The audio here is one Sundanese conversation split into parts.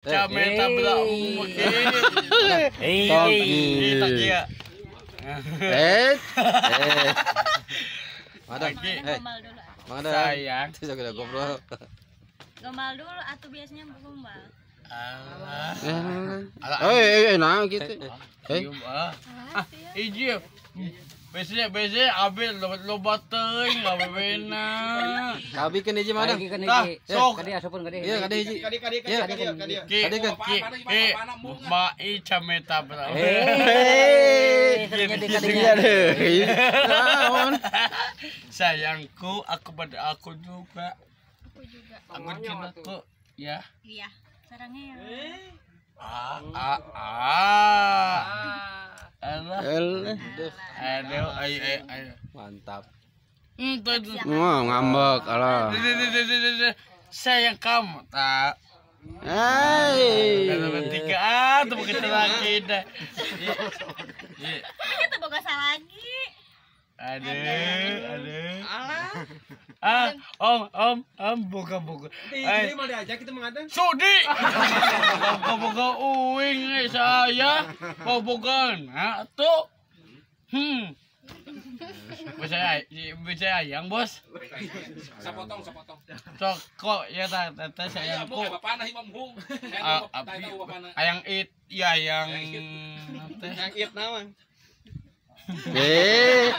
Camen tabla mungkin. Eh. Eh. Ada. Mang ada. Sayang. Itu sudah goblok. Gombal dulu atau biasanya gombal. Alah. Eh, nah gitu. Eh. Ah, iji. Biasanya abis loba teuing ngabena. Kabi kan hiji mana? Tah, sok. Kadi asupun kadi. Iya, kadi hiji. Kadi kadi kadi kadi. Ki, ma i cameta bra. Eh, Naon? Sayangku, aku pada aku juga. Aku juga. Aku cintaku, ya. Iya, sarangnya ya. Ah, ah, ah. Alah. Aduh, ayo, ayo, ayo. Mantap. Wah, ngambek, alah. Sayang kamu, tak. Hai. Tiga, ah, tuh kita lagi dah. Kita boga salah lagi. Aduh, aduh. Alah. Ah, om, om, boga, boga. Ini mau diajak kita mengadang? Sudi. Boga, boga uing saya. Mau boga, nah tuh. Bisa ayang bos. Sapotong, sapotong. Sok kok ya tete sayangku. Ayang it, ya yang. Yang it naon? Eh.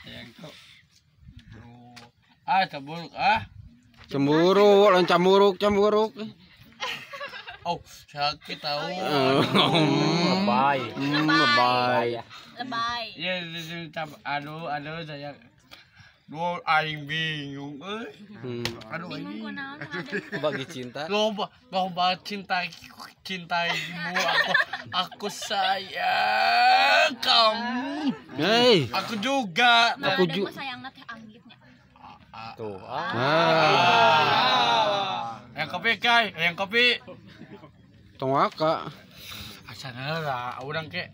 Sayangku. Ah, cemburuk ah. Cemburu, lawan cemburuk, cemburuk. Oh, sakit tahu. Lebay. Lebay. Lebay. Ya, aduh, aduh saya. Duh, aing bingung euy. Aduh, bingung kunaon ada. Bagi cinta. Loba, loba cinta cintaimu aku sayang kamu. Hei. Aku juga. Aku juga sayangna teh anggitnya. Tuh. Ah. Yang kopi kai, yang kopi. Tong waka. Asana lah, urang ke.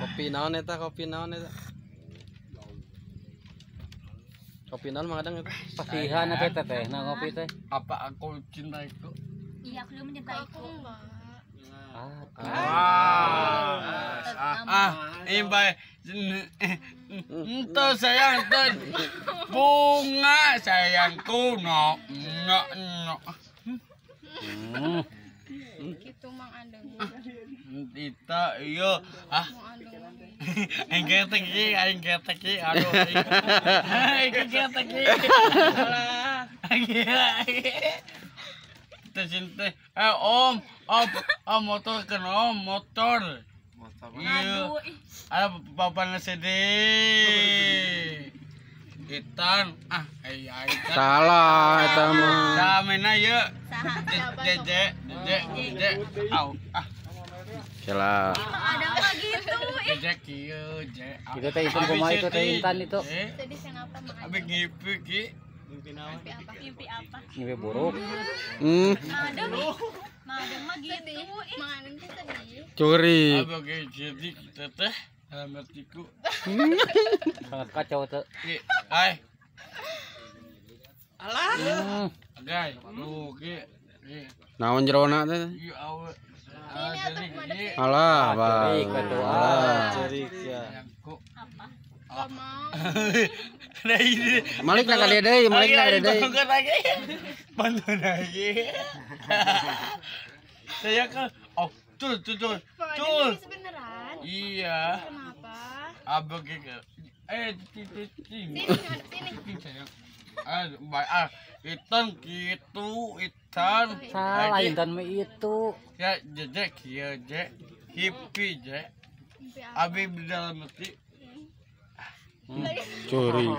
Kopi naon eta, kopi naon eta? Kopi naon mang adang eta? Pasihan eta teh, nah ngopi teh. Apa aku cintaiku? Iya, aku juga mencintaiku. Ah. Ah, ini baik. Ento sayang, ento bunga sayangku, no, no, no. Gitu mang andeng. Ita, iya. Ah. Aing getek iki, aing getek iki. Aduh. Aing getek iki. Alah. Gila. Cinta. Eh, om, om, om motor kan om, motor. Iya. Ada papan sedih. Itan, ah, iya Itan. Salah eta mah. Samena ieu. Jeje, jeje, jeje. Au, ah. Salah. Ada mah gitu. Jeje kieu, je. Itu teh Intan kumaha itu teh Intan itu. Sedih kenapa mang? Abi ngipi ki. Mimpi apa? Mimpi apa? Mimpi buruk. Mang Adeng mah gitu. Mang Adeng teh sedih. Curi. Abi oge jadi teteh dalam hatiku. Sangat kacau tuh. Hai. Alah. Guys, tuh ki. Naon jerona teh? Ieu awe. Alah, cerik atuh. Alah, cerik ya. Apa? Malik nak kade deui, malik nak kade deui. Bantu lagi. Saya kan oh, tuh tuh tuh. Tuh. Beneran? Iya. Kenapa? Abang eh sini sini. Ah, ah, Itan gitu, Itan. Salah Intan mah itu. Ya, jejek ya, jek. Hippie, jek. Abi di dalam hati. Curi.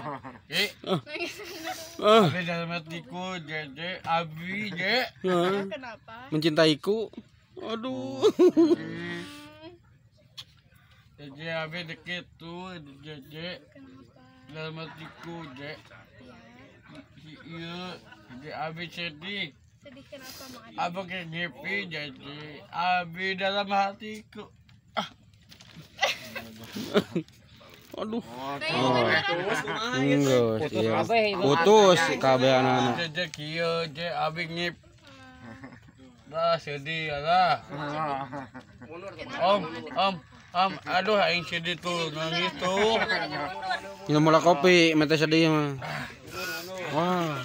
Abi dalam hatiku, jejek, abi, jek. Kenapa? Mencintaiku. Aduh. Jejek, abi deket tuh, jejek. Dalam hatiku, jek. Iya, jadi abi sedih. Sedih kenapa mang Adeng? Abi kayak ngipi jadi abi dalam hatiku. Ah. Aduh. Putus kabeh anak-anak. Jeje kieu je abi ngip. Dah sedih lah. Om, aduh aing sedih tuh nangis tuh. Minum bola kopi, mete sedih mah. Wah.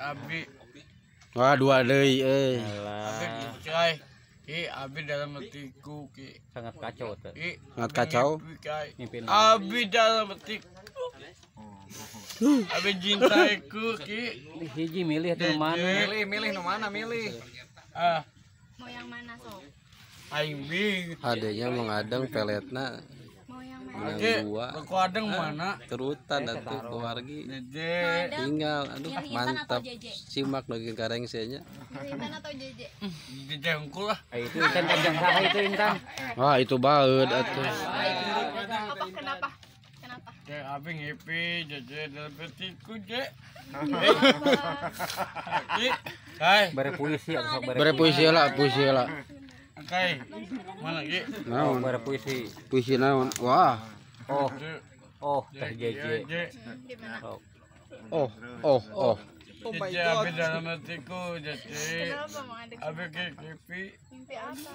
Abi. Wah, dua deui euy. Abi cai. Ki abi dalam hatiku ki sangat kacau tuh. Sangat kacau. Abi dalam hatiku. Abi cintaiku ki. Hiji milih tuh mana? Milih nu mana milih. Ah. Mau yang mana sok? Aing bing. Adanya mengadang peletna. Mau yang mana? Menang dua. Aku adeng mana? Terutan atuh keluargi. Tinggal aduh mantap. Simak lagi kareng nya. Intan atau JJ? JJ unggul lah. Itu Intan panjang saha itu Intan. Wah, itu baeud atuh. Apa kenapa? Kenapa? Kayak abi ngipi JJ dalam hatiku J. Hai. Bare puisi atau bare puisi lah, puisi lah. Oke. Mana lagi? Naon? Bare puisi. Puisi naon? Wah. Oh. Oh, teh JJ. Oh, oh, oh. JJ abi dalam hatiku JJ. Kenapa Mang Adeng? Abi ngipi. Mimpi apa?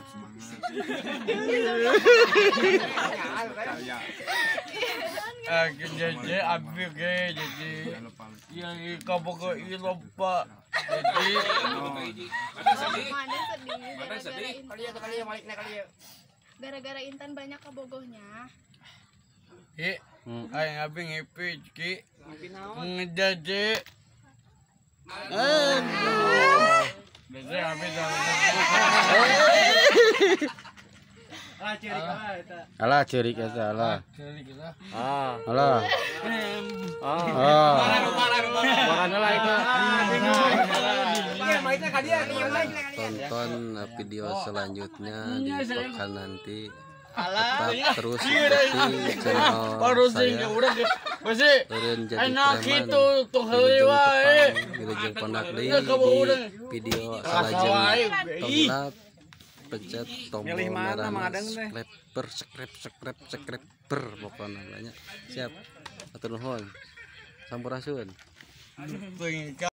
JJ abi ke JJ. Yang kabogo ilopa. Jadi Mang Adeng sedih gara-gara Intan banyak kabogohnya. Ki, aing abi ngipi ki. Ngejaje. JJ abi dalam Alah ceurik eta alah. Ceurik eta. Ah. Alah. Ah. Warna lah itu. Tonton video selanjutnya di pekan nanti. Tetap terus ikuti channel saya. Eureun jadi preman. Wilujeng pondak deui di video salajengna. Tong pencet tombol merah subscriber subscribe subscriber pokoknya banyak. Siap, atur nuhun, sampurasun.